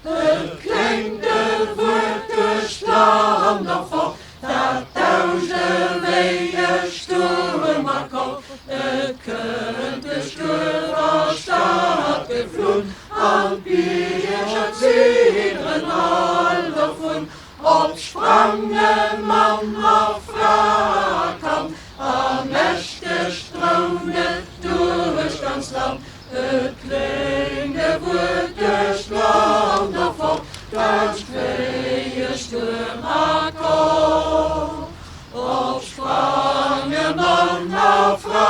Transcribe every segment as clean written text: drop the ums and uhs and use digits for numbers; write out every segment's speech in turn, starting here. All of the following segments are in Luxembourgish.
Et kléngt e Wuert duerch d'Land erfort, Dat dauscht ewéi e Stuerm a Kord. Et kënnt duerch Duerf a Stad geflunn, An d'Bierger zidderen all dovun. Op sprange Mann a Fra a Kand, A mächteg drount et duerch d'ganz Land. Et kléngt e Wuert duerch d'Land erfort, Dauscht wéi e Stuerm a Kord. Op sprange Mann a Fra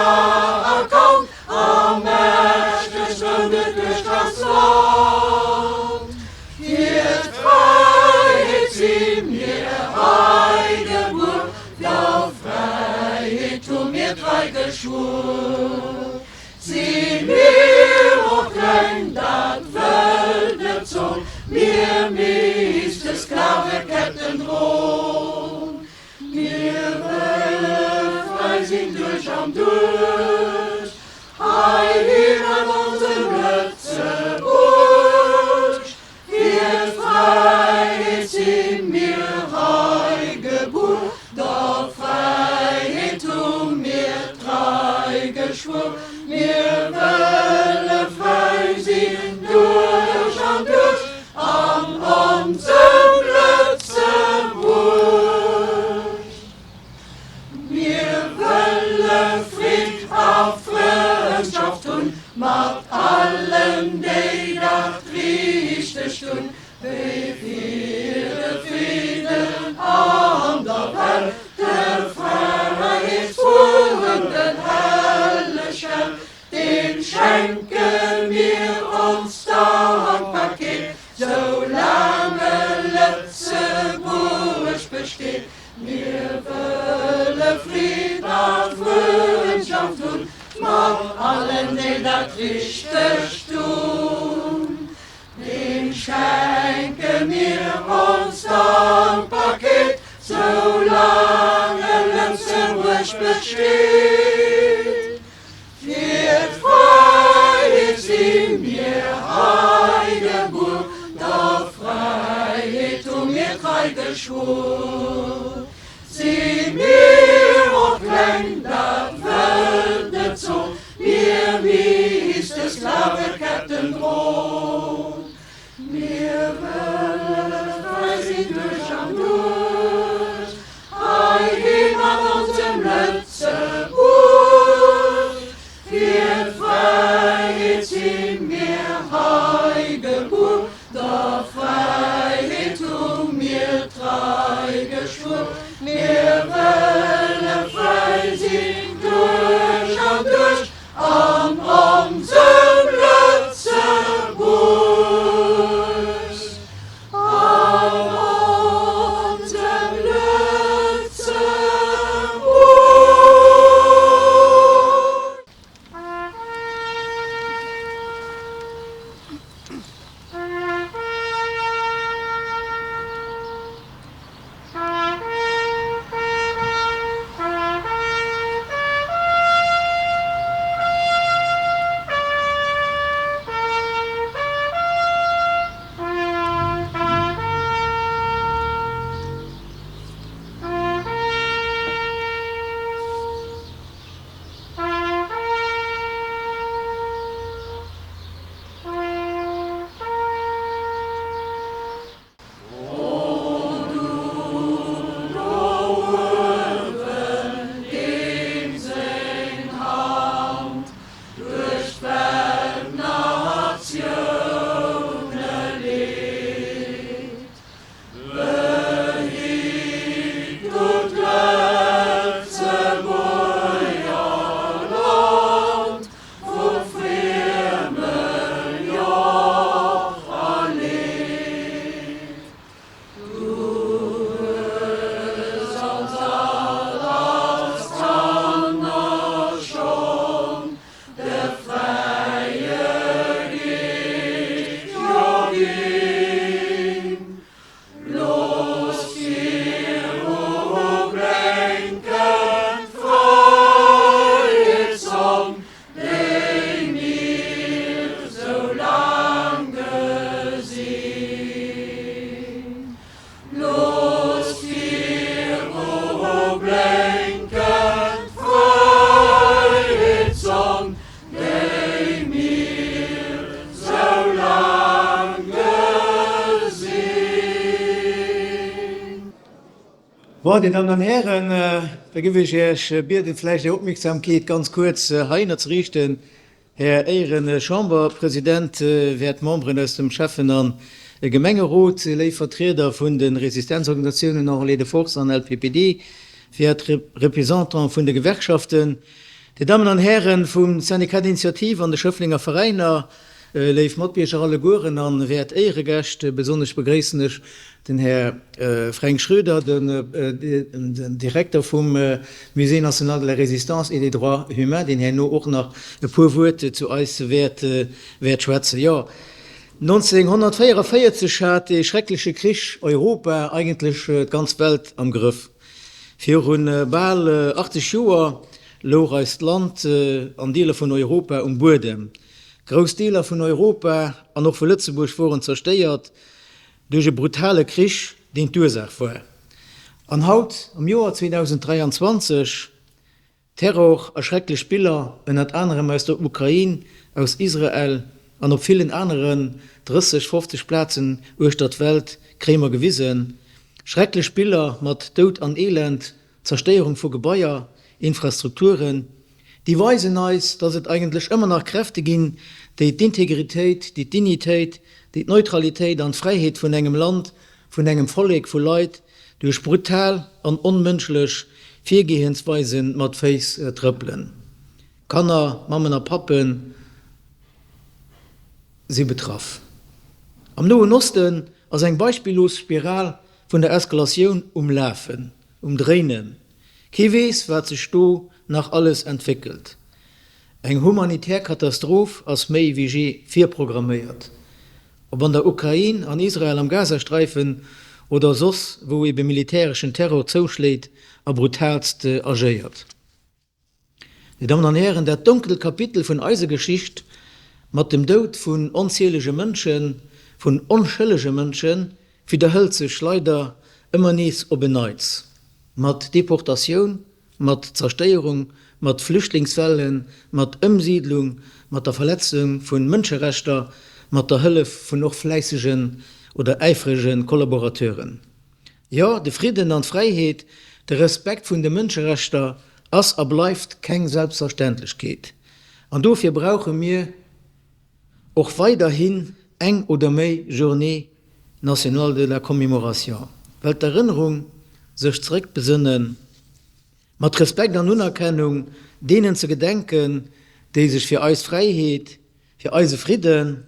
a Kand, A mächteg drount et duerch d'ganz Land. Fir d'Fräiheet si mir hei gebuer, Der Fräiheet hu mir trei geschwuer. Si mir och kleng, dat wëllt net soen, mir misste Sklaveketten droen. Mir wëlle fräi sinn duerch an duerch, heihin an onsem Lëtzebuerg. Fir d'Fräiheet si mir hei gebuer, der Fräiheet hu mir trei geschwuer. Mir wëlle fräi sinn duerch an duerch an onsem Lëtzebuerg. Mir wëlle Fridd a Frëndschaft hunn mat allen, déi dat richteg dunn, wéi fir de Fridden an der Welt, de Fräiheetsfrun, den Hellechheld, deem schenke mir ons Dankbarkeet, soulaang e Lëtzebuerg besteet. Mir wëlle Fridd a Frëndschaft hunn mat allen, déi dat richteg dun. Deem schenke mir ons Dankbarkeet, soulaang e Lëtzebuerg besteet. Fir d'Fräiheet si mir hei gebuer, der Fräiheet hu mir trei geschwuer. Si mir och kleng, dat wëllt net soen, mir misste Sklaveketten droen. Mir wëlle fräi sinn duerch an duerch, heiheem an onsem Lëtzebuerg. Fir d'Fräiheet si mir hei gebuer, der Fräiheet hu mir trei geschwuer. Bon, Dir Dammen an Hären, da géif ech Iech bieden, vläicht Är Opmierksamkeet ganz kuerz heihinner ze riichten. Här Éiere-Chamberpresident, wäert Memberen aus dem Schäffen a Gemengerot, léif Vertrieder vun de Resistenzorganisatiounen Enrôlés de Force an LPPD, wäert Representant vun de Gewerkschaften, Dir Dammen an Hären vum Syndicat d'Initiative an de Schëfflenger Veräiner, Léif Matbierger allegueren an wäert Éieregäscht, besonnesch begréissen ech den Här Fränk Schroeder, den Direkter vum Musée national de la Résistance et des droits humains, deen herno och nach e puer Wuert zu eis wäert schwätzen. Jo, 1944 hat dee schreckleche Krich Europa, eigentlech d'ganz Welt am Grëff. Viru bal 80 Joer louch eist Land an Deeler vun Europa um Buedem. Grouss Deeler vun Europa an och vu Lëtzebuerg woren zerstéiert duerch e brutale Krich, deen d'Ursaach war. An haut, am Joer 2023, Terror a schrecklech Biller, ënnert anerem aus der Ukrain, aus Israel an op villen aneren 30, 50 Plazen uechter d'Welt, kréie mer gewisen. Schrecklech Biller mat Doud an Elend, Zerstéierung vu Gebaier, Infrastrukturen, déi weisen eis, dass et eigentlech ëmmer nach Kräfte ginn, déi d'Integritéit, déi d'Dignitéit, déi d'Neutralitéit an d'Fräiheet vun engem Land, vun engem Vollek, vu Leit duerch brutal an onmënschlech Virgehensweise mat Féiss trëppelen. Kanner, Mammen a Pappen si betraff. Am Noen Osten ass eng beispillos Spiral vun der Eskalatioun um Lafen, um Dréinen. Kee weess, wat sech do nach alles entwéckelt. Eng humanitär Katastroph ass méi wéi jee virprogramméiert. Ob an der Ukrain, an Israel, am Gazasträifen oder soss wou ebe militäreschen Terror zouschléit a brutaalst agéiert. Dir Dammen an Hären, dat donkelt Kapitel vun eiser Geschicht mat dem Doud vun onzielege Mënschen, vun onschëllege Mënschen, widderhëlt sech leider ëmmer nees op en Neits, mat Deportatioun, mat Zerstéierung, mat Flüchtlingswellen, mat Ëmsiidlung, mat der Verletzung vu Mënscherechter, mat der Hëllef vun och fläissegen oder äifrege Kollaborateuren. Jo, de Fridden an d'Fräiheet, de Respekt vun de Mënscherechter ass a bleift keng Selbstverständlechkeet. An dofir brauche mir och weiderhin eng oder méi Journée nationale de la commémoration, well d'Erënnerung, sech zeréckbesënnen, mat Respekt an Unerkennung deenen ze gedenken, déi sech fir eis Fräiheet, fir eise Fridden,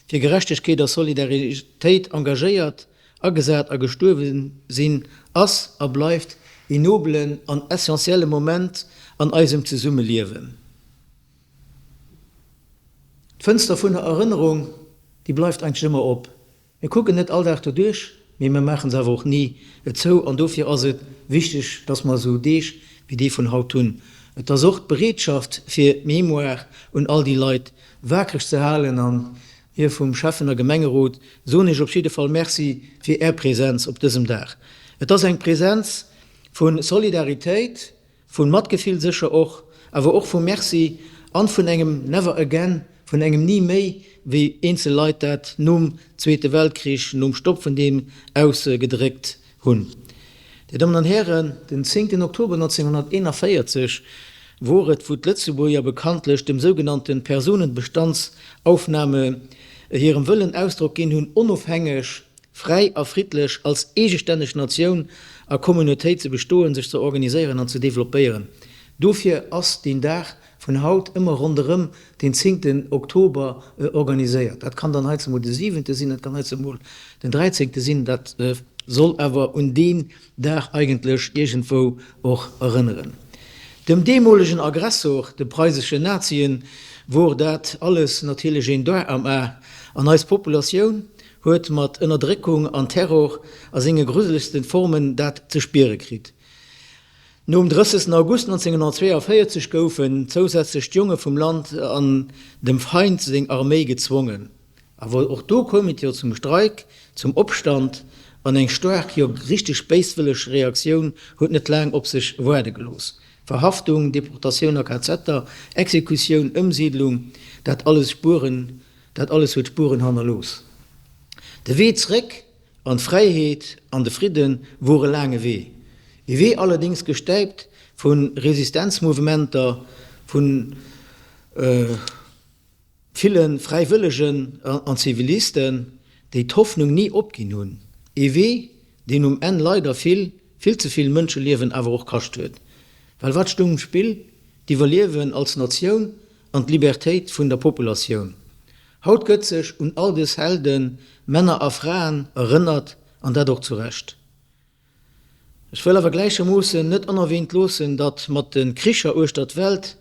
fir Gerechtegkeet a Solidaritéit engagéiert, agesat a gestuerwe sinn, ass a bleift een nobelen an essentielle Moment an eisem Zesummeliewen. D'Fënster vun der Erënnerung, déi bleift eigentlech ëmmer op. Mir kucken net all Dag doduerch, mee mir maache se awer och ni zou. An dofir ass et wichteg, dass mer esou Deeg wéi dee vun haut hunn. Et ass och d'Bereetschaft, fir d'Mémoire un all déi Leit wakereg ze halen. An mir vum Schäffen a Gemengerot soen Iech op jidde Fall Merci fir Är Präsenz op dësem Dag. Et ass eng Präsenz vu Solidaritéit, Vu Matgefill sécher och, awer och vu Merci an vun engem Never again, vun engem Ni méi, wéi eenzel Leit dat nom Zweete Weltkrich, nom Stopp vun deem ausgedréckt hunn. Dir Dammen an Hären, den zéngten Oktober 1941 wor et, wou d'Lëtzebuerger bekanntlech dem sougenannte Personenbestandsaufnahme hirem Wëllen Ausdrock ginn hunn, onofhängeg fräi a friddlech als eegestänneg Natioun a Communautéit ze bestoen, sech ze organiséieren an ze developpéieren. Dofir ass deen Dag vun haut ëmmer ronderëm den zéngten Oktober organiséiert. Dat kann dann heizemol de siwente sinn, dat kann heizemol den dräizéngte sinn, dat soll awer un deen Dag eigentlech iergendwou och erënneren. Dem deemolegen Aggressor, de preiseschen Nazien, wor dat alles natierlech een Dar am A, an eis Populatioun huet mat Ënnerdréckung an Terror a senge gruselegsten Formen dat ze spiere kritt. Nom 30. August 1942 goufen zousätzlech d'Jonge vum Land an dem Feind seng Arméi gezwongen. Awer och do koum et jo zum Streik, zum Opstand, an eng staark, jo richteg béiswëlleg Reaktioun huet net laang op sech waarde gelooss. Verhaftung, Deportatioun a KZer, Exekutioun, Ëmsiidlung, dat alles Spueren Dat alles huet Spueren hannerlooss. De Wee zréck an d'Fräiheet an de Fridde wor e laange Wee. Ee Wee allerdéngs gestäipt vu Resistenzmouvementer, vu ville Fräiwëllegen an Zivilisten, déi d'Hoffnung ni opginn hunn. Ee Wee, deen um Enn leider vill, vill ze vill Mënscheliewen awer och kascht huet. Well wat stoung um Spill? D'Iwwerliewen als Natioun an d'Libertéit vun der Populatioun. Haut gëtt sech un all dës Helden, Männer a Fraen, erënnert, an dat och zu Recht. Ech wëll awer gläichermoossen net onerwähnt loossen, datt mat de Kricher uechter d'Welt,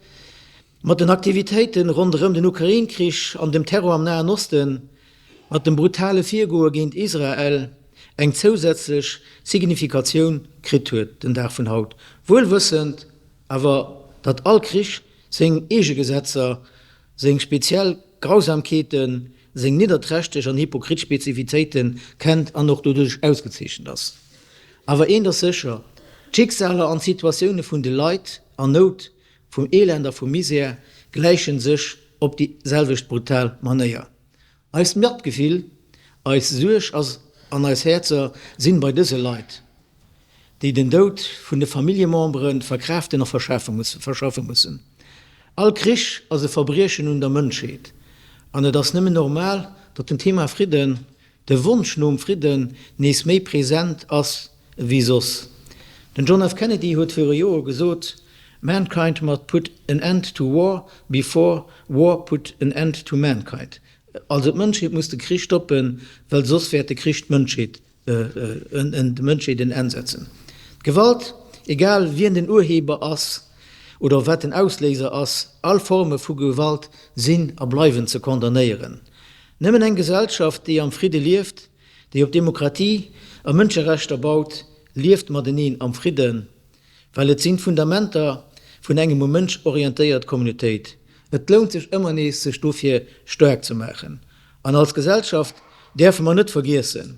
mat den Aktivitéiten ronderëm den Ukrain-Krich an dem Terror am Nahen Osten, mat dem brutale Virgoe géint Israel eng zousätzlech Signifikatioun kritt huet, den Dag vun haut, wuel wëssend awer, datt all Krich seng eege Gesetzer, seng speziell Grausamkeeten, seng nidderträchteg an hypokrit Spezifitéite kennt an och doduerch ausgezeechent ass. Awer eent ass sécher, D'Schicksaler an d'Situatioune vun de Leit an Nout, vum Elend a vum Misär gläichen sech op déi selwecht brutal Manéier. Eist Matgefill, eis Suerg ass an eis Häerzer sinn bei dëse Leit, déi den Doud vun de Familljemembere verkraaften a verschaffe mussen. All Krich ass e Verbriechen un der Mënschheet an et ass nëmmen normal, datt den Thema Fridden, de Wonsch nom Fridden nees méi present ass ewéi soss. Den John F. Kennedy huet viru Joer gesot, Mankind must put an end to war before war put an end to mankind. Also d'Mënschheet muss de Krich stoppen, well soss wäert de Krich d'Mënschheet der Mënschheet en Enn setzen. D'Gewalt, egal wien den Urheber ass oder wat den Ausléiser ass, all Forme vu Gewalt sinn a bleiwen ze condamnéieren. Nëmmen eng Gesellschaft, déi am Fridde lieft, déi op Demokratie a Mënscherechter baut, lieft mateneen am Fridden, well et sinn d'Fundamenter vun engem um Mënsch orientéiert Communautéit. Et lount sech ëmmer nees, sech dofir staark ze maachen. An als Gesellschaft däerfe mer net vergiessen,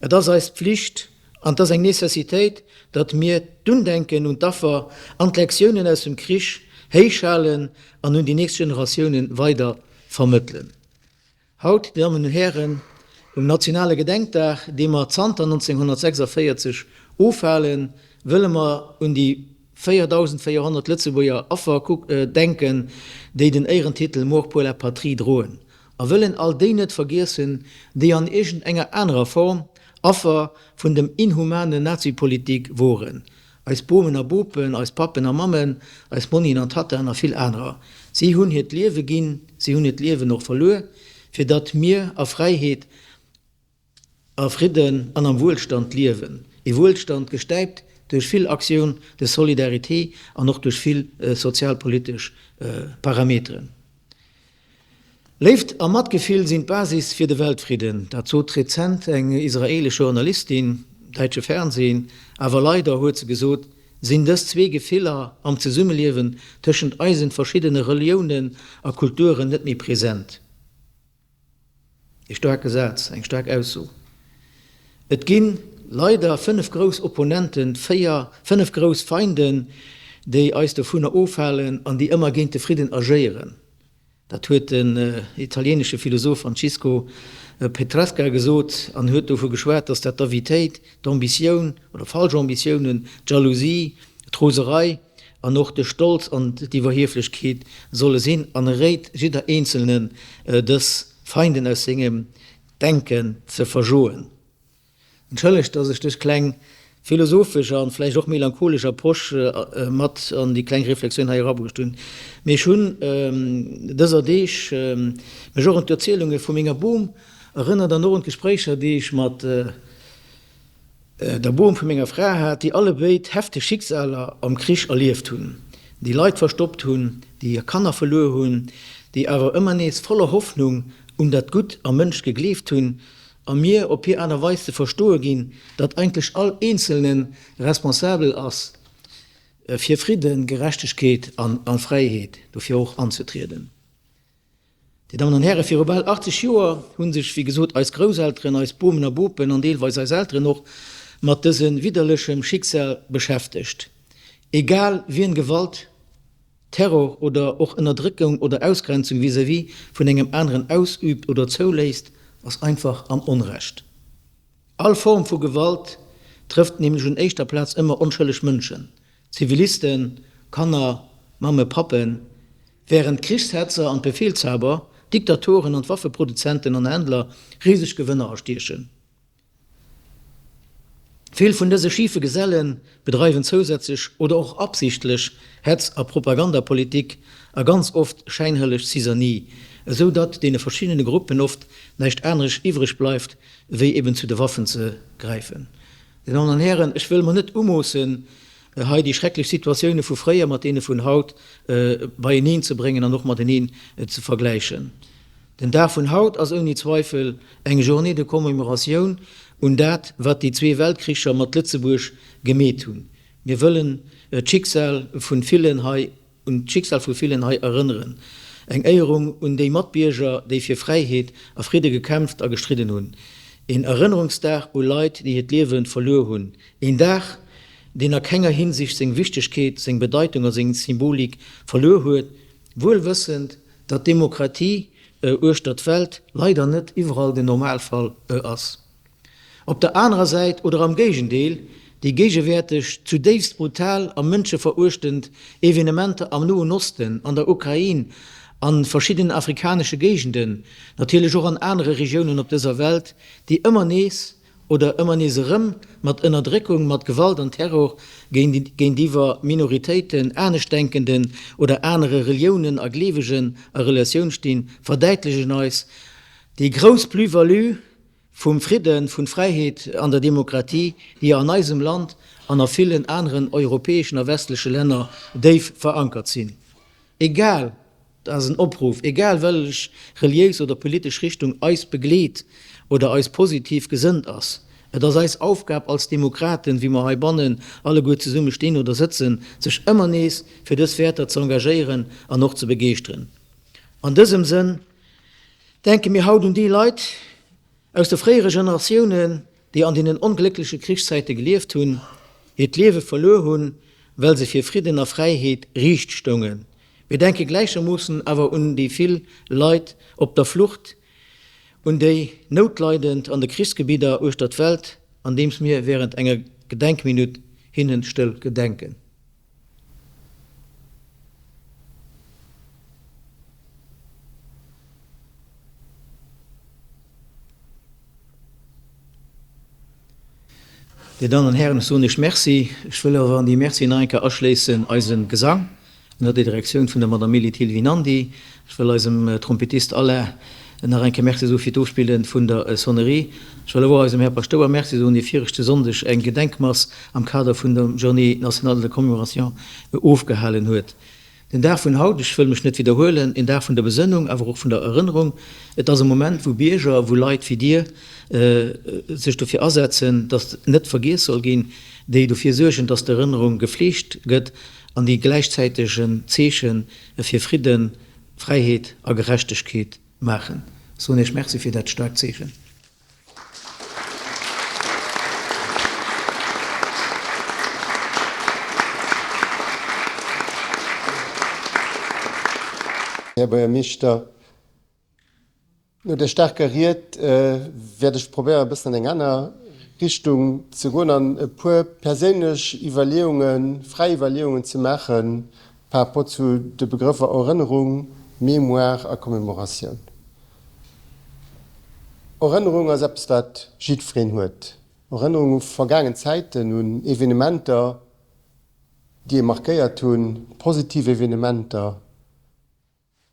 et ass eis Pflicht an et ass eng Necessitéit, datt mir d'Undenken un d'Affer an d'Lektiounen aus dem Krich héich halen an un déi nächst Generatiounen weider vermëttelen. Haut, Dir Dammen an Hären, um nationale Gedenkdag, dee mer zanter 1946 ofhalen, wëlle mer un déi 4.400 Lëtzebuerger Affer denken, déi den Éierentitel Mort pour la patrie droen. A wëllen all déi net vergiessen, déi an iergend enger anerer Form Affer vun dem inhumanen Nazipolitik woren, eis Bomen a Bopen, eis Pappen a Mammen, eis Monnien an Tattaen a vill anerer. Si hunn hiert Liewe ginn, si hunn hiert Liewen och verluer, fir datt mir a Fräiheet A Fridden an am Wuelstand liewen. Ee Wuelstand gestäipt duerch vill Actions de solidarité an och duerch vill sozialpolitesch Parameteren. Léift a Matgefill sinn d'Basis fir de Weltfridden. Dat sot rezent eng israelesch Journalistin am däitsche Fernsehen. Awer leider, huet se gesot, sinn dës zwee Gefiller am Zesummeliewen tëschent eisen verschiddene Reliounen a Kulturen net méi present. Ee staarke Saz, eng staark Ausso. Et gi leider 5 grouss Opponenten, 4, 5 grouss Feinden, déi eis dovunner ofhalen an déi ëmmer géint de Fridden agéieren. Dat huet den italienesche Philosoph Francisco Petrarca gesot an huet dovu geschwat, datt dat d'Avitéit, d'Ambitioun oder falsch Ambitiounen, d'Jalousie, d'Roserei an och de Stolz an d'Iwwerhieflechkeet solle sinn, an e réit jidder Eenzelnen, dës Feinden aus sengem Denken ze verjoen. Entschëllegt, dass ech dës kleng philosophesch an vläicht och melancholesch Approche mat an déi kleng Reflexioun hei erabruecht hunn, mee ech hunn dëser Deeg mech och un d'Erzielunge vu menger Bom erënnert an och un d'Gespréicher, déi ech mat der Bom vu menger Fra hat, déi allebéid hefteg Schicksaler am Krich erlieft hunn, déi Leit verstoppt hunn, déi hir Kanner verluer hunn, déi awer ëmmer nees voller Hoffnung un dat Gutt am Mënsch gegleeft hunn a mir op hir Aart a Weis ze verstoe ginn, datt eigentlech all Eenzelne responsabel ass fir Fridden, Gerechtegkeet an Fräiheet, dofir och anzetrieden. Dir Dammen an Hären, viru bal 80 Joer hu sech, wéi gesot, eis Grousselteren, eis Bomen a Bopen an deelweis eis Elteren och mat dëse widderlechem Schicksal beschäftegt. Egal wien Gewalt, Terror oder och Ënnerdrückung oder Ausgrenzung vis-à-vis vun engem aneren ausübt oder zouléisst, ass einfach am Onrecht. All Form vu Gewalt. Trëfft nämlech un éischter Plaz ëmmer onschëlleg Mënschen, Zivilisten, Kanner, Mamme, Pappen, wärend d'Krichshetzer an d'Befehlshaber, d'Diktatoren an d'Waffeproduzenten an Händler riseg Gewënner erstiechen. Vill vun dëse schife Geselle bedreiwen zousätzlech oder och absichtlech Hetz a Propagandapolitik a ganz oft schäinhëlleg Zizanie, esou datt deene verschiddene Gruppen oft näischt aneresch iwwreg bleift, wéi eben zu de Waffen ze gräifen. Dir Dammen an Hären, ech wëll mer net umoossen, hei déi schrecklech Situatioune vu fréier mat deene vun haut beieneen ze bréngen an och mateneen ze vergläichen. Den Dag vun haut ass ouni Zweifel eng Journée de commémoratioun un dat, wat déi zwee Weltkricher mat Lëtzebuerg gemeet hunn. Mir wëllen d'Schicksal vun villen hei, un d'Schicksal vu villen hei erënneren. Eng Éierung un déi Matbierger, déi fir Fräiheet a Fridde gekämpft a gestridden hunn. Een Erënnerungsdag u Leit, déi hiert Liewe verluer hunn. Een Dag, deen a kenger Hinsicht seng Wichtegkeet, seng Bedeitung a seng Symbolik verluer huet, wuel wëssend, datt Demokratie uechter d'Welt leider net iwwerall den Normalfall ass. Op der anerer Säit, oder am Géigendeel, déi géigewäerteg zudéifst brutal a mënscheveruechtend Evenementer am Noen Osten, an der Ukrain, a verschiddenen afrikanesche Géigenden, natierlech och an anere Regiounen op dëser Welt, déi ëmmer nees oder ëmmer nees erëm mat Ënnerdréckung, mat Gewalt an Terror géintiwwer Minoritéiten, Aneschtdenkenden oder anere Reliounen a Gleewegen a Relatioun stinn, verdäitlegen eis déi grouss Plus-value vum Fridden, vun Fräiheet an der Demokratie, déi an eisem Land an a villen aneren europäeschen a westleche Länner déif verankert sinn. Egal, dat ass en Opruff, egal wellech reliéis oder politesch Richtung eis begleet oder eis positiv gesënnt ass, et ass eis Aufgab als Demokraten, wéi mer heibannen alleguer zesumme stinn oder sëtzen, sech ëmmer nees fir dës Wäerter ze engagéieren an och ze begeeschteren. An dësem Sënn denke mir haut un déi Leit aus de fréiere Generatiounen, déi an deenen ongléckleche Krichszäite gelieft hunn, hiert Liewe verluer hunn, well se fir Fridden a Fräiheet riicht stoungen. Mir denke gläichermoossen awer un déi vill Leit op der Flucht, un déi Noutleidend an de Krichsgebidder uechter d'Welt, andeems mir während enger Gedenkminutt hinnen stëll gedenken. Dir Dammen an Hären, ech soen Iech Merci. Ech wëll awer an déi Merci nach eng Kéier aschléissen eise Gesang ënner der Direktioun vun der Madame Milly Thiel-Winandy. Ech wëll eisem Trompetist Alain nach eng Kéier Merci soe fir d'Ofspille vun der Sonnerie. Ech wëll awer och eisem Här Paschtouer Merci soen, dee viregte Sonndeg eng Gedenkmass am Kader vun der Journée nationale de commémoration ofgehalen huet. Den Dag vun haut, ech wëll mech net widderhuelen, een Dag vun der Besënnung, awer och vun der Erënnerung. Et ass e Moment, wou Bierger, wou Leit wéi Dir sech dofir asetzen, datt net vergiess soll ginn, déi dofir suergen, datt d'Erënnerung gefleegt gëtt an déi gläichzäiteg en Zeeche fir Fridden, Fräiheet a Gerechtegkeet maachen. Ech soen Iech Merci fir dat staarkt Zeechen. Här Buergermeeschter, no där staarker Ried wäert ech probéieren, e bëssen an eng aner Richtung ze goen an e puer perséinlech Iwwerleeungen, fräi Iwwerleeungen ze maache par rapport zu de Begrëffer Erënnerung, Mémoire a Commémoratioun. Erënnerung ass eppes, wat jiddwereen huet. Erënnerung u vergaangen Zäiten, un Evenementer, déi ee markéiert hunn, positiv Evenementer,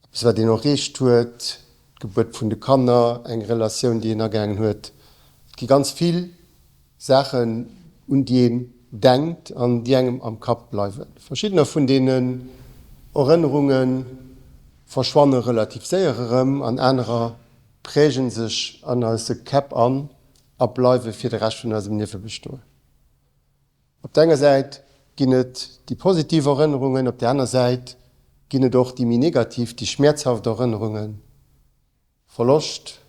eppes, wat een erreecht huet, d'Gebuert vun de Kanner, eng Relatioun, déi een agaangen huet. Et gi ganz vill Saachen, un déi een denkt an déi engem am Kapp bleiwen. Verschiddener vun deenen Erënnerunge verschwanne relativ séier erëm an anerer prägen sech an eise Käpp an a bleiwe fir de Rescht vun eisem Liewe bestoen. Op der enger Säit ginn et déi positiv Erënnerungen, op der aner Säit ginn et och déi méi negativ, déi schmäerzhaft Erënnerungen, Verloscht,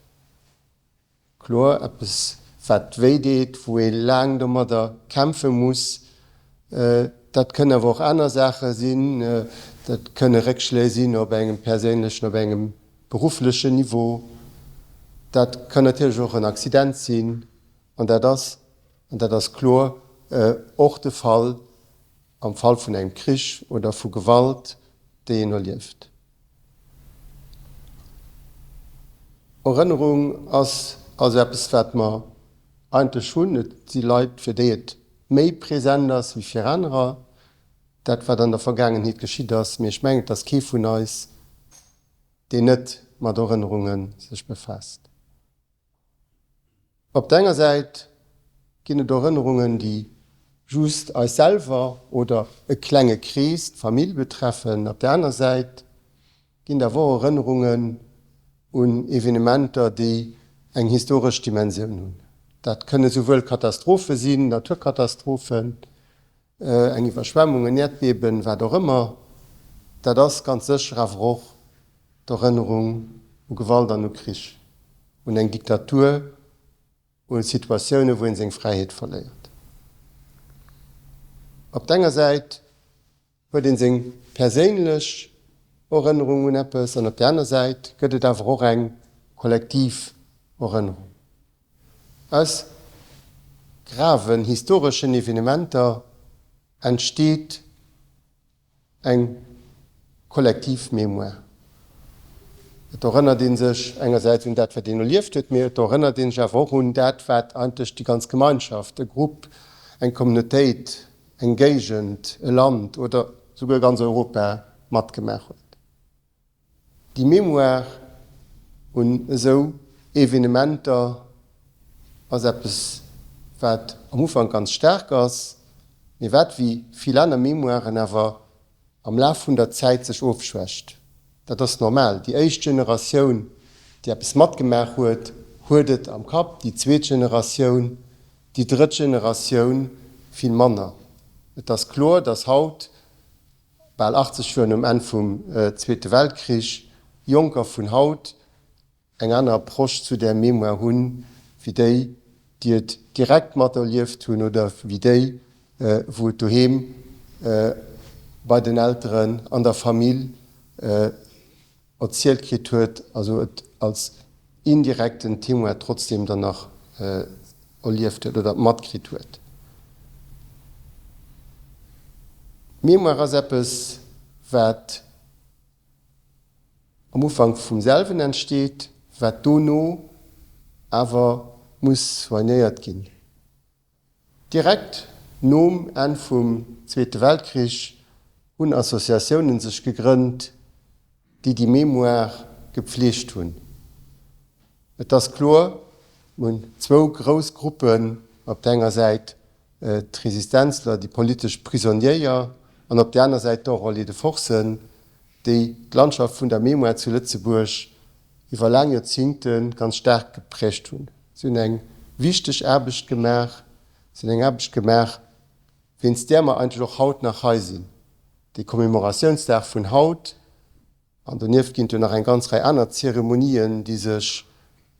Kloer, eppes wat wéi deet, wou ee laang domadder kämpfe muss. Dat kënnen awer och aner Saache sinn. Dat kënne Réckschléi sinn op engem perséinlechen, op engem berufflechen Niveau. Dat kann natierlech och en Accident sinn. An dat ass. An dat ass kloer och de Fall am Fall vun engem Krich oder vu Gewalt, déi een erlieft. Erënnerung ass also eppes, wat mer eigentlech hunn. Et si Leit, fir déi et méi present ass wéi fir anerer, dat wat an der Vergaangenheet geschitt ass. Mee ech mengen, et ass kee vun eis, deen net mat Erënnerunge sech befaasst. Op der enger Säit ginn et Erënnerungen, déi just eis selwer oder e klenge Krees, d'Famill, betreffen. Op der aner Säit ginn et awer och Erënnerungen un Evenementer, déi eng historesch Dimensioun hunn. Dat kënne souwuel Katastrophe sinn, Naturkatastrophen, eng Iwwerschwemmung, en Äerdbeben, wat och ëmmer. Dat ass ganz sécher awer och d'Erënnerung u Gewalt an u Krich, un eng Diktatur, u Situatioune wou een seng Fräiheet verléiert. Op der enger Säit huet een seng perséinlech Erënnerung un eppes an op der aner Säit gëtt et awer och eng kollektiv Erënnerung. Aus graven historeschen Evenementer entsteet eng kollektiv Mémoire. Et erënnert ee sech engersäits un dat, wat een erlieft huet, mee et erënnert ee sech awer och un dat, wat eigentlech déi ganz Gemeinschaft, e Grupp, eng Communautéit, eng Géigend, e Land oder souguer ganz Europa matgemaach huet. Déi Mémoire un esou Evenementer ass eppes, wat am Ufank ganz staark ass, mee wat, wéi vill aner Mémoiren, awer am Laf vun der Zäit sech ofschwächt. Dat ass normal. Déi éischt Generatioun, déi eppes matgemaach huet, huet et am Kapp, déi zweet Generatioun, déi drëtt Generatioun vill manner. Et ass kloer, dass haut bal 80 Joer nom Enn vum Zweete Weltkrich, Jonker vun haut eng aner Approche zu där Mémoire hunn, wéi déi, déi et direkt materlieft hunn oder wéi déi, wou et doheem bei den Elteren, an der Famill erzielt kritt huet, also et als indirekten Témoin trotzdem dann nach erlieft huet oder matkritt huet. D'Mémoire ass eppes, wat am Ufank vum selwen entsteet, wat dono awer muss soignéiert ginn. Direkt nom Enn vum Zweete Weltkrich hunn Associatiounen sech gegrënnt, déi déi Mémoire gepfleegt hunn. Et ass kloer, mir hunn zwou grouss Gruppen, op der enger Säit d'Resistenzler, déi politesch Prisonniéier, an op der aner Säit d'Enrôlés de force, déi d'Landschaft vun der Mémoire zu Lëtzebuerg iwwer laang Joerzingte ganz staark geprägt hunn. Si hunn eng wichteg Aarbecht gemaach. Si hunn eng Aarbecht gemaach, wéinst där mer eigentlech och haut nach hei sinn. Dee Commemoratiounsdag vun haut, an donieft ginn et jo nach eng ganz Rei aner Zeremonien, déi sech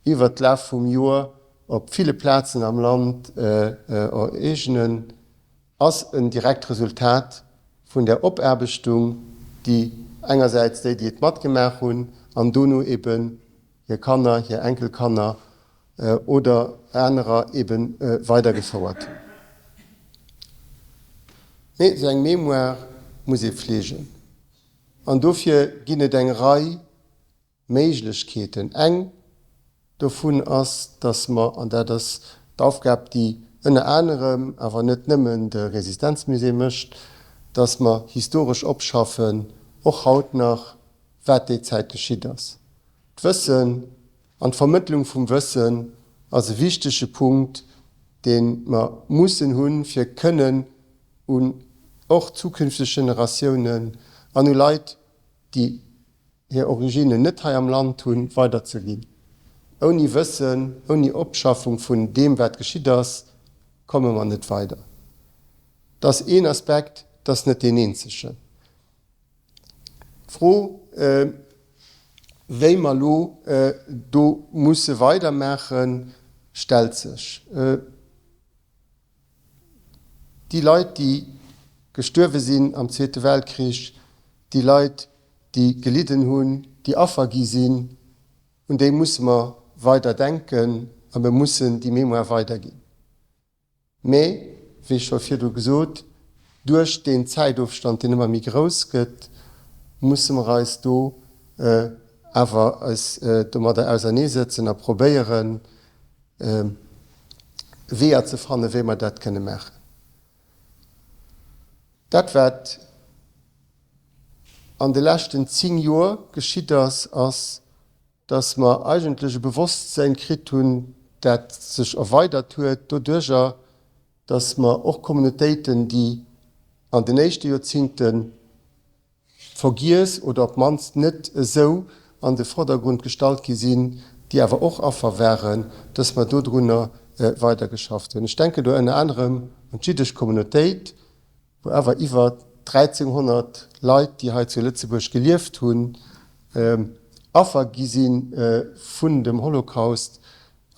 iwwert d'Laf vum Joer op ville Plazen am Land ereegnen, ass en direkt Resultat vun där Opaarbechtung, déi engersäits déi, déi et matgemaach hunn, an dono eben hir Kanner, hir Enkelkanner oder anerer eben weidergefouert hunn. Mee esou eng Mémoire muss ee fleegen an dofir ginn et eng Rei Méiglechkeeten. Eng dovun ass, dass mer, an dat ass d'Aufgab, déi ënner anerem, awer net nëmmen, de Resistenzmusée mécht, dass mer historesch opschaffen, och haut nach, wat déi Zäit geschitt ass. D'Wëssen an d'Vermëttlung vum Wëssen ass e wichtege Punkt, dee mer mussen hunn, fir kënnen un och zukünfteg Generatiounen an u Leit, déi hir Originen net hei am Land hunn, weiderzeginn. Ouni Wëssen, ouni Opschaffung vun deem, wat geschitt ass, komme mer net weider. Dat ass een Aspekt, dat ass net deen eenzegen. D'Fro, wéi mer elo do musse weidermaachen, stellt sech. Déi Leit, déi gestuerwe sinn am Zweete Weltkrich, déi Leit, déi gelidden hunn, déi Affer gi sinn, un déi musse mer weider denken a mir mussen déi Mémoire weiderginn. Mee, wéi scho virdu gesot, duerch deen Zäitofstand, deen ëmmer méi grouss gëtt, musse mer eis do awer eis domadder auserneesëtzen a probéieren, Weeër ze fannen, wéi mer dat kënne maachen. Dat, wat an de leschten 10 Joer geschitt ass, ass, dass mer eigentlech e Bewosstsäin kritt hunn, dat sech erweidert huet doduerjer, dass mer och Communautéiten, déi an den éischte Joerzingte vergiess oder op d'mannst net esou an de Vordergrund gestallt gi sinn, déi awer och Affer waren, dass mer dodrunner weidergeschafft hunn. Ech denken do ënner anerem un d'jiddesch Communautéit, wou awer iwwer 1.300 Leit, déi hei zu Lëtzebuerg gelieft hunn, Affer gi si vun dem Holocaust,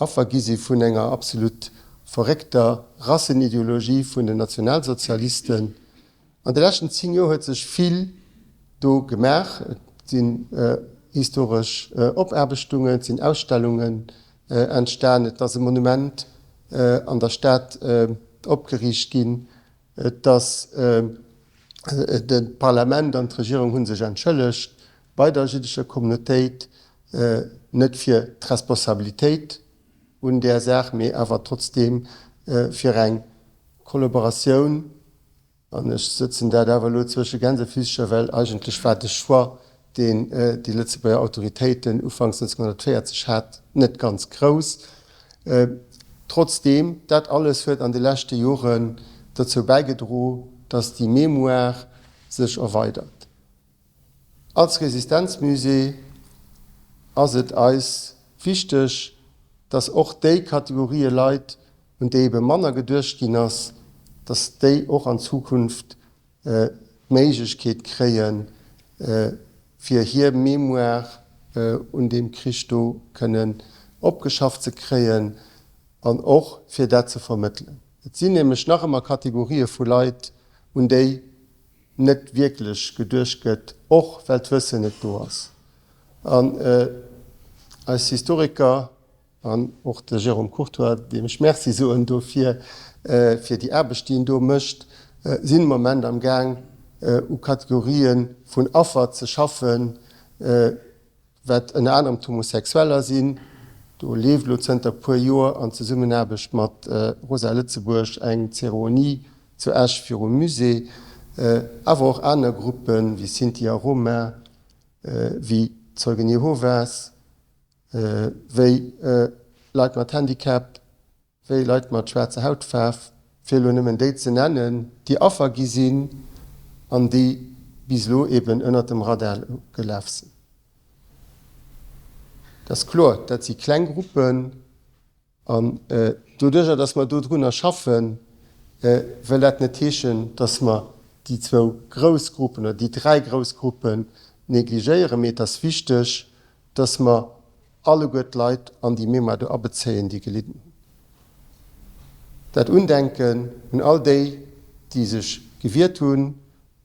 Affer gi si vun enger absolut verréckter Rassenideologie vun den Nationalsozialisten. An de leschten 10 Joer huet sech vill do gemaach. Et sinn historesch Opaarbechtungen, et sinn Ausstellungen entstan, et ass e Monument an der Stad opgeriicht ginn. Et ass de Parlament an d'Regierung hu sech entschëllegt bei der jiddescher Communautéit, net fir d'Responsabilitéit un där Saach, mee awer trotzdeem fir eng Kollaboratioun. An ech sëtzen dat awer elo zwësche Gänsefüßcher, well eigentlech war de Choix, deen déi Lëtzebuerger Autoritéiten ufanks 1940 hat, net ganz grouss. Trotzdeem, dat alles huet an de leschte Joren dozou bäigedro, datt déi Mémoire sech erweidert. Als Resistenzmusée ass et eis wichteg, datt och déi Kategorië Leit, un déi ebe manner geduecht ginn ass, datt déi och an Zukunft d'Méiglechkeet kréien, fir hir Mémoire un deem Krich do kënnen opgeschafft ze kréien an och fir dat ze vermëttelen. Et sinn nämlech nach ëmmer Kategorië vu Leit, un déi net wierklech geduecht gëtt, och well d'Wëssen net do ass. An eis Historiker An och de Jérôme Courtoy, deem ech Merci soen dofir, fir déi Aarbecht, déi en do mécht, sinn am Moment am Gaang, u Kategorië vun Affer ze schaffen, wat ënner anerem d'Homosexueller sinn. Do leeft elo zënter e puer Joer an Zesummenaarbecht mat Rosa Lëtzebuerg eng Zeremonie zu Esch virum Musée, awer och aner Gruppen, wéi Sinti a Roma, wéi d'Zeugen Jehovas. wéi Leit mat Handicap, wéi Leit mat schwaarzer Hautfaarf, fir elo nëmmen déi ze nennen, déi Affer gi sinn an déi bis elo eben ënnert dem Radar gelaf sinn. Dat ass kloer, dat si kleng Gruppen. An doduerjer, dass mer dodrunner schaffen, wëll dat net heeschen, dass mer déi zwou grouss Gruppen oder déi dräi grouss Gruppen negligéieren, mee et ass wichteg, dass mer alleguer d'Leit an déi Mémoire do abezéien, déi gelidden hunn. Dat Undenken un all déi, déi sech gewiert hunn,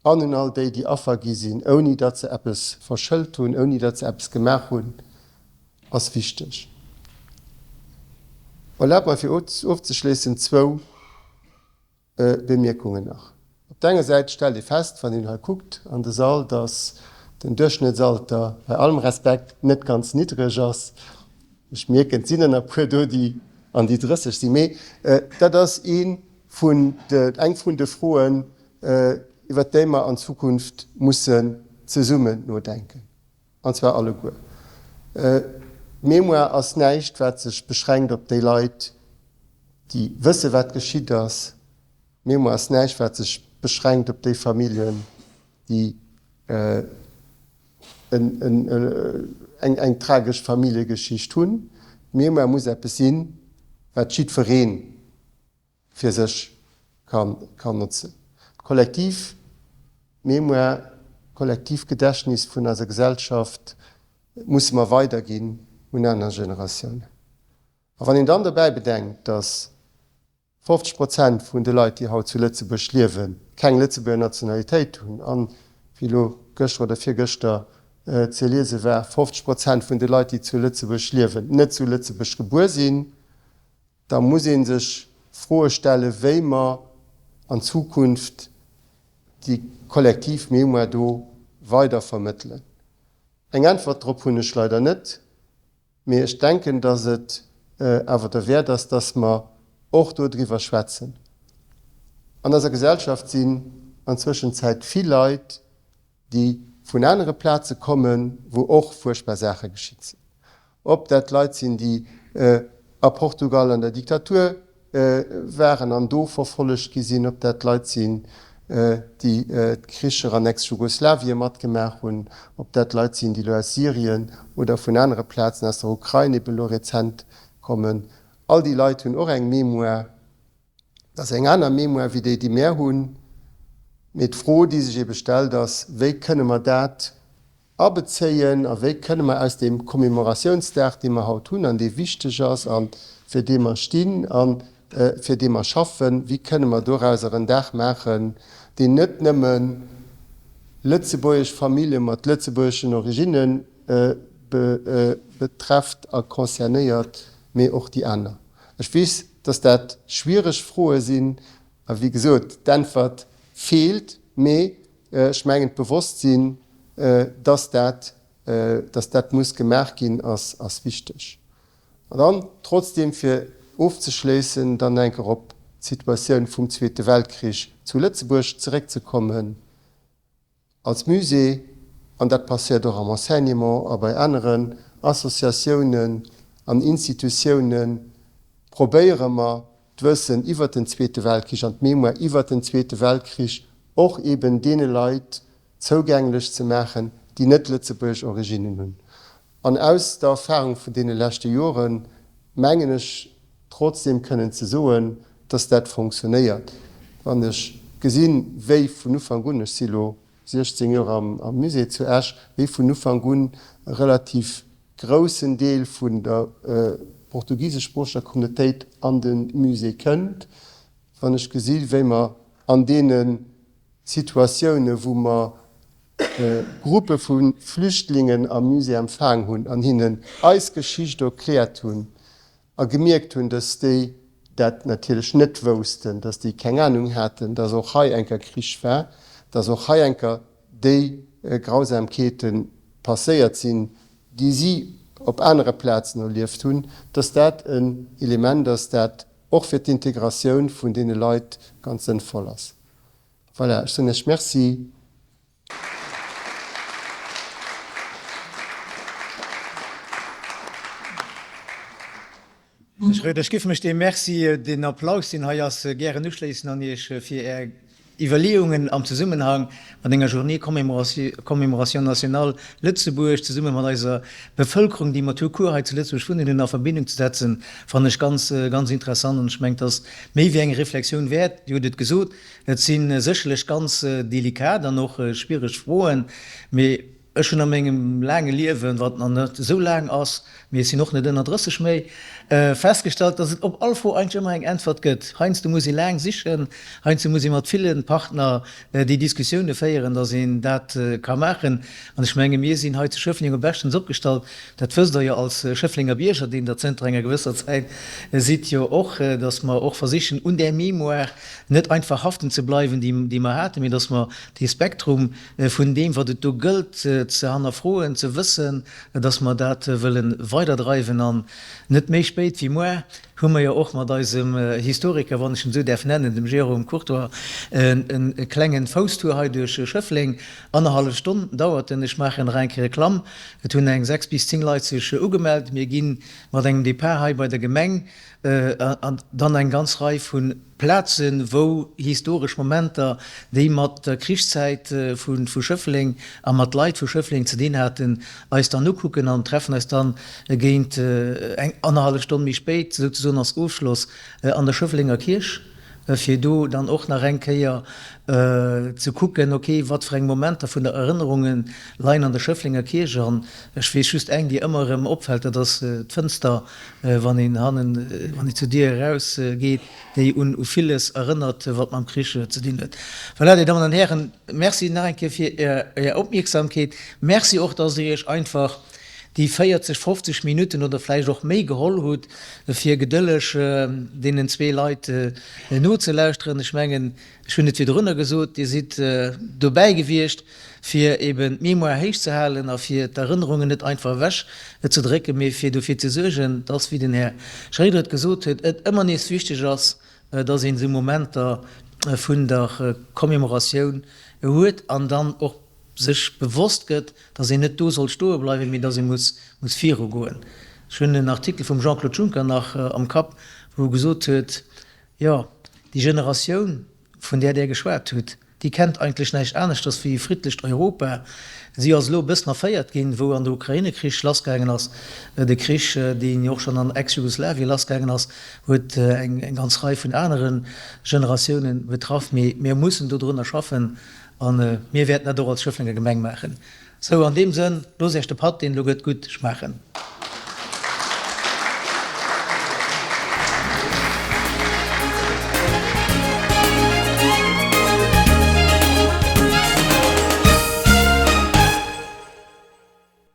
an un all déi, déi Affer gi sinn, ouni datt se eppes verschëlt hunn, ouni datt se eppes gemaach hunn, ass wichteg. Erlaabt mer fir ofzeschléissen zwou Bemierkungen nach. Op der enger Säit stellt ee fest, wann een hei kuckt an de Sall, dass den Duerchschnëttsalter, bei allem Respekt, net ganz niddreg ass. Ech mierken, et sinn der nach e puer do, déi an déi 30 sinn. Mee dat ass ee vun de, eng vun de Froen, iwwert déi mer an Zukunft mussen zesummen nodenken. An zwar alleguer. D'Mémoire ass näischt, wat sech beschränkt op déi Leit, déi wësse wat geschitt ass. D'Mémoire ass näischt, wat sech beschränkt op déi Familljen, déi eng tragesch Familljegeschicht hunn. D'Mémoire muss eppes sinn, wat jiddweree fir sech kann notzen. D'kollektiv Mémoire, d'kollektiv Gedächtnis vun eiser Gesellschaft musse mer weiderginn un aner Generatiounen. A wann een dann dobäi bedenkt, datt 50 Prozent vun de Leit, déi haut zu Lëtzebuerg liewen, keng Lëtzebuerger Nationalitéit hunn an, wéi elo gëschter oder virgëschter ze liese war, 50 Prozent vun de Leit, déi zu Lëtzebuerg liewen, net zu Lëtzebuerg gebuer sinn, da muss ee sech. Froe stellen, wéi mer an Zukunft déi kollektiv Mémoire do weider vermëttelen. Eng Äntwert drop hunn ech leider net, mee ech denken, dass et awer derwäert ass, dass mer och dodriwwer schwätzen. An eiser Gesellschaft sinn an Zwëschenzäit vill Leit, déi vun anere Plaze kommen, wou och fuerchtbar Saache geschitt sinn. Ob dat Leit sinn, déi a Portugal an der Diktatur waren an do verfollegt gi sinn, ob dat Leit sinn, déi d'Kricher an Ex-Jugoslawien matgemaach hunn, ob dat Leit sinn, déi elo aus Syrien oder vun anere Plazen, aus der Ukrain ebe elo rezent kommen. All déi Leit hunn och eng Mémoire. Dat ass eng aner Mémoire wéi déi, déi mär hunn. Mee d'Fro, déi sech ebe stellt, ass, Wéi kënne mer dat abezéien a wéi kënne mer aus deem Commémoratiounsdag, dee mer haut hunn an dee wichteg ass a fir dee mer stinn a fir dee mer schaffen, wéi kënne mer dorauser en Dag maachen, deen net nëmme lëtzebuergesch Famillje mat lëtzebuergeschen Originne betrefft a concernéiert, mee och déi aner. Ech weess, dass dat schwiereg Froe sinn a wéi gesot, d'Äntwert feelt, mee ech mengen d'Bewosstsinn, dass dat, dass dat muss gemaach ginn, ass, ass wichteg. An dann trotzdeem, fir ofzeschléissen, dann eng Kéier op d'Situatioun vum Zweete Weltkrich zu Lëtzebuerg zeréckzekommen. Als Musée, an dat passéiert och am Enseignement a bei aneren Associatiounen an Institutiounen, probéiere mer d'Wëssen iwwert den Zweete Weltkrich an d'Mémoire iwwert den Zweete Weltkrich och eben deene Leit zougänglech ze maachen, déi net lëtzebuergesch Originnen hunn. An aus der Erfahrung vun deene leschte Joren mengen ech trotzdem kënnen ze soen, dass dat fonctionnéiert. Wann ech gesinn, wéi vun Ufank un, ech si elo 16 Joer am Musée zu Esch, wéi vun Ufank un e relativ groussen Deel vun der portugiseschsproocheger Communautéit an de Musée kënnt, wann ech gesi wéi mer an deene Situatioune wou mer Gruppe vu Flüchtlingen am Musée empfaang hunn an hinnen eis Geschicht erkläert hunn a gemierkt hunn, dass déi dat natierlech net woussten, dass déi keng Anung haten, dass och hei enker Krich war, dass och hei enker déi Grausamkeete passéiert sinn, déi si op anere Plazen erlieft hunn, dass dat en Element ass, dat och fir d'Integratioun vun deene Leit ganz sënnvoll ass. Voilà, ech soen Iech Merci. Här Schroeder, ech géif mech deem Merci, deen Applaus, deen hei ass, gären uschléissen an Iech fir Är Iwwerleeungen am Zesummenhang mat enger Journée Commémoration nationale Lëtzebuerg, zesumme mat eiser Bevëlkerung, déi mer tout court hei zu Lëtzebuerg wunnen hunn, a Verbindung ze setzen, fannen ech ganz, ganz interessant. An ech mengen, et ass méi wéi eng Reflexioun wäert. Dir hutt et gesot, et si sécherlech ganz delikat an och schwiereg Froen, mee ech hunn a mengem laange Liewen, wat nach net esou laang ass, mee ech sinn och net ënner 30 méi, festgestallt, dass et op all Fro eigentlech ëmmer eng Äntwert gëtt. Heiansdo muss ee laang sichen, heiansdo muss ee mat ville Partner déi Diskussioune féieren, dass een dat ka maachen. An ech menge mir sinn hei zu Schëffleng jo beschtens opgestallt, dat wësst Der jo als Schëfflenger Bierger, deen Der zënter enger gewësser Zäit sidd, jo och, dass mer och versichen un där Mémoire net einfach haften ze bleiwen, déi mer haten, mee dass mer dee Spektrum vun deem, wat et do gëllt ze hannerfroen, ze wëssen, dass mer dat wëlle weiderdreiwen. An net méi spéit wéi muar hu mer jo och mat eisem Historiker, wann ech en esou däerf nennen, dem Jérôme Courtoy, e klengen Fousstour hei duerch Schëffleng. Annerhallef Stonn dauert en. Ech maachen nach eng Kéier Reklamm. Et hunn eng 6 bis 10 Leit sech ugemellt. Mir gi mat engem Depart hei bei der Gemeng an dann eng ganz Rei vu Plazen, wou historesch Momenter, déi mat der Krichszäit vu Schëffleng a mat Leit vu Schëffleng ze dinn haten, eis dann ukucken an treffen eis dann géint eng annerhallef Stonn méi spéit souzesoen als Ofschloss an der Schëfflenger Kierch, fir do dann och nach eng Kéier ze kucken, ok, wat fir eng Momenter vun der Erënnerunge leien an der Schëfflenger Kierch. An ech weess just eng, déi ëmmer erëm opfält, dat ass d'Fënster, wann een hannen, wann een zur Dier eraus geet, déi un u villes erënnert, wat mam Krich ze dinn huet. Voilà, Dir Dammen an Hären, Merci nach eng Kéier fir Är Opmierksamkeet. Merci och, dass Dir Iech einfach. déi 40, 50 Minutten oder vläicht och méi geholl hutt, fir gedëlleg deenen zwee Leit nozelauschteren. Ech mengen, ech hunn et virdrunner gesot, Dir sidd dobäi gewiescht, fir eben d'Mémoire héich ze halen a fir d'Erënnerungen net einfach ewech ze drécken, mee fir dofir ze suergen, dass, wéi den Här Schroeder et gesot huet, et ëmmer nees wichteg ass, dass een esou Momenter vun der Commémoratioun huet an dann och sech bewosst gëtt, dass een net do soll stoe bleiwen, mee dass ee muss virugoen. Ech hunn en Artikel vum Jean-Claude Juncker nach am Kapp, wou e gesot huet, Jo, déi Generatioun, vun där Där geschwat hutt, déi kennt eigentlech näischt aneschters wéi e friddlecht Europa. Si ass elo e bëssen erféiert ginn, wou an der Ukraine-Krich lassgaangen ass. De Krich, deen jo och schonn an Ex-Jugoslawien lassgaangen ass, huet eng ganz Rei vun anere Generatioune betraff. Mee mir mussen dodrunner schaffen a mir wäerten dat och als Schëfflenger Gemeng maachen. Sou, an deem Sënn, loosst Iech de Patt, deen elo gëtt, gutt schmaachen.